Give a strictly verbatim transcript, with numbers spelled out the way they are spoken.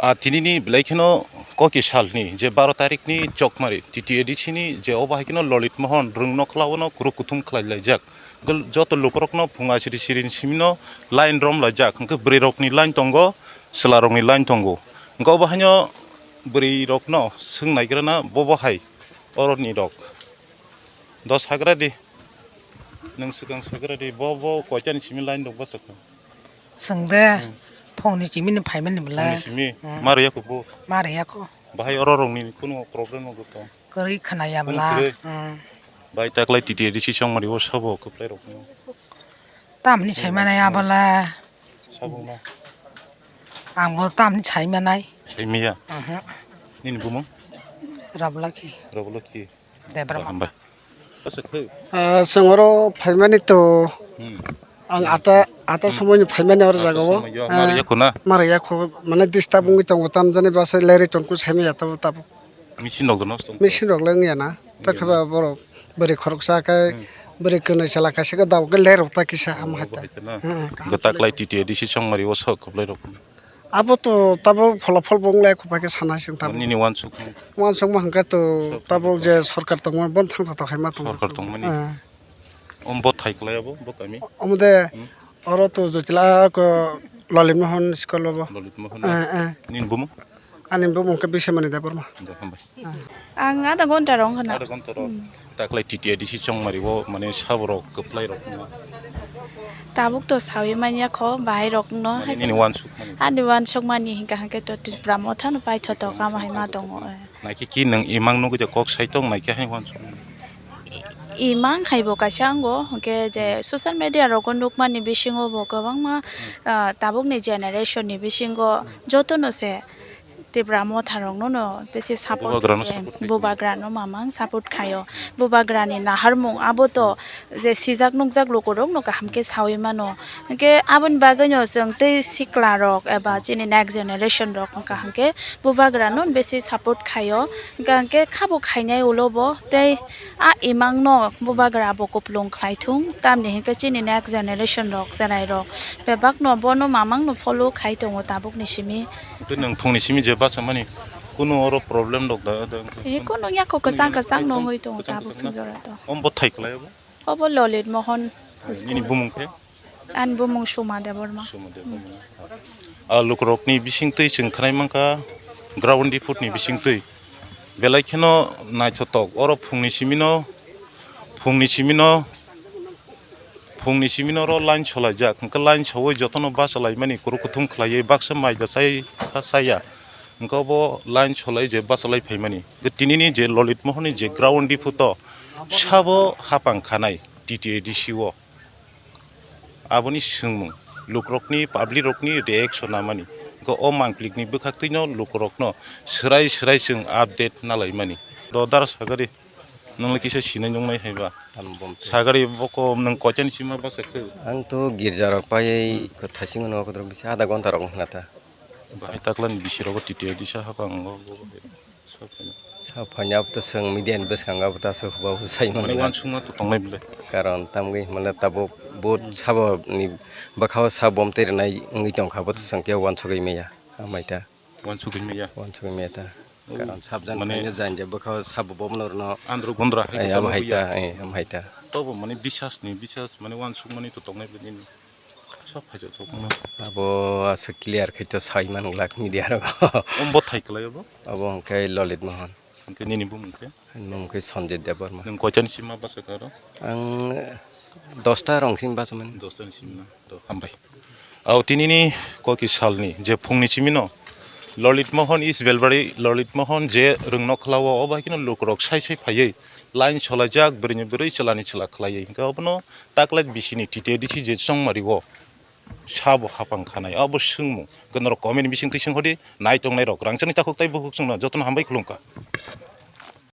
A tinini belai kheno koki salni je baro tarikni Chokmari T T A D C ni je obo hai kheno Lolit Mohon rwng nokhlao no kuru kuthum khlai laijak. Gol-, joto lukurokno phunga siri sirini simino line rom laijak. Hwnkhe bwrwi rokni line tongo, chwla rokni line tongo. Hwnkhe obo haino bwrwi rokno swng naigrana bobo hai oroni rok. Dos hagra di. Nwng swkang sagra di, bo, bo koitani simi line rok bwswk kha? Chwng de Hmm. phone ni simi ni phaimani bwle. Phone ni simi? Hmm. Ma rwya kho bo? Ma rwya kho. Bahai oro rok ni kunu problem no gota? Kwrwi khna ya Kunu bwla. kwrwi? Hmm. Bai taklai T T A D C Chongmari o sabo kwplai rok no. Tamni Hmm. sai mana ya bwla. Sabo ma? Ang bo tamni sai manai. Sai miya? Mhm. Nini bumung? Rablaki. Rablaki. Debra. Hambai. Ah, chwng oro phaimani to Hmm. ang ata, ata Hmm. somoini phaimani oro Ata jaga o. somoio Ah, ma rwya kho na? Ma rwya kho, mane disturb wngwi tongo, tamjani bwsai lerwi tongkhu saimanya tabuk tabuk. Machine rok dono tong. Machine rok le wngya na. Ta Wngya kheba na. Borok bwrwi khoroksa khe Hmm. bwrwi kwnwi chwla kaisa khe dabo khe lerok ta kisa Oh, ama hai ta. Bahai ta na. Hmm. Gwtaklai T T A D C Chongmari o sok kwplai rok. Abo to tabuk phola pholbo wng lai, khupai khe sana sing tabuk. Nini uansuk. Uansukma hwnkhe to tabuk je sorkar tongma, bon thang thang khai ma tongo. Sorkar tongmani. Eh. Om bo thai klai abo, bo kami? Omo de, Hmm. oro to jotila ko Lalit Mohon school obo. Lalit Mohon. Eh, eh. Nini bumung? Ani bumung khe Bisemani Debbarma. Do, hambai. Ang adha ghonta rok wngkha na. Adha ghonta rok. Hmm. Taklai T T A D C Chongmari o mane saborok kwplai rok wngkha. Tabuk to sawi manya kho bahai rok no. Mane nini uansuk mani. Ani uansuk mani hingka hingke to Tipra Motha no paithotok ama hai ma tongo. Naikhe ki nwng imang nugui de kok sai tong naikhe hai uansuk mani. Imang hai bo kaisa ango hingke je social media rogo nukmani bisingo bo kwbangma, Hmm. ah, tabukni generation ni bisingo Hmm. jotono se Tipra Motha rokno no bisi support Bubagrano khe, support khe. Bubagrano mamang support khaio. Bubagrani naharmung abo to je sijak nukjak lukurokno kaham khe sawi mano. Hwnkhe aboni bagwino chwng tei sikla rok eba chini next generation rok wngkha hwnkhe Bubagrano bisi support khaio. Hwnkha hwnkhe khabo khainai ulo bo tei a imangno Bubagra bo kupulung khlai thung, tamni hwnkhe chini next generation rok, cherai rok bebakno bono mamangno follow khai tongo tabukni simi. Tei nwng phungni simi je bachamani kunu oro problem rok da, da, Eh, kunu ya kho kwchang kwchang nungwi tongo tabuk sinjora to. Om bo thai klai bo? Obo Lolit Mohon. Nini bumung khe? Ani bumung Suma Debbarma. Suma Debbarma. A lukurokni bisingtwi chwng khnai mankha ground report ni bisingtwi belai kheno naithotok. Oro phungni simino, phungni simino, phungni simino oro line solaijak. Hwnkhe line sowi jotono bachalaimani kuru kuthum khlaiwi baksa mai da chai kha chaya. Hwnkhe obo line solai je bachalai phaimani. Hwnkhe tinini je Lolit Mohon ni je ground report o sabo hapang khanai T T A D C o. Aboni swngmung, lukurokni, public rokni reaction namani, hwnkhe o mangplikni bwkhaktwino lukurokno swrai swrai chwng update nalaimani. Do dara sagari, nwngla kisa sinai nungnai haiba. Ang bom te. Sagari boko nwng koitani sima basa khe? Ang to girja rok paiwi kwthaisingo nokho kotor bisa adha ghonta rok wngkha na ta. Bahai taklani bisirogo T T A D C hapang o. Sa phaina abo to chwng media ni bwskango abo to aswk huba huba sai mani mano. Uansukma to tongnai bwle. Karon tamgwi hwnmale tabuk vote sabo ni bwkhao sa bom tei rwnai wngwi tongkha, abo to chwng khe uansugwi maya. Hamai ta. Uansugwi maya. Uansugwi maya ta. Oh, karon sabjani mane phaina janja bwkhao sabo bomno rwno. Andro gondra hai. Eh, abo hai ta, eh, abo hai ta. Tobo mane bisas ni bisas mane uansukmani to tongnai bwle nini. Sok phai jotokno. Abo aswk clear khe to sai man glak media rok. Om bo thai klai abo? Abo hwnkhe Lolit Mohon. Hwnkhe nini bumung khe? Ani bumung khe Sanjay Debbarma. Nwng koitani sima bachakha aro? Ang dosta rong simi bachmani. Dosta ni simi na? To hambai. Ao tinini koki salni je phungni simino Lolit Mohon East Belbari, Lolit Mohon je rwngno khlao, obo hai kheno lukurok sai sai phaiwi line solaijak, bwrwini bwrwi chwlani chwla khlaiwi. Hwnkhe obono taklai bisini T T A D C je chongmari o sabo hapang khanai, abo swngmung. Hwnkhe norok comment bising twi swng hodi, nai tongnai rok rangchakni takhuk tai bukhuk chwngno jotono hambai khulumkha.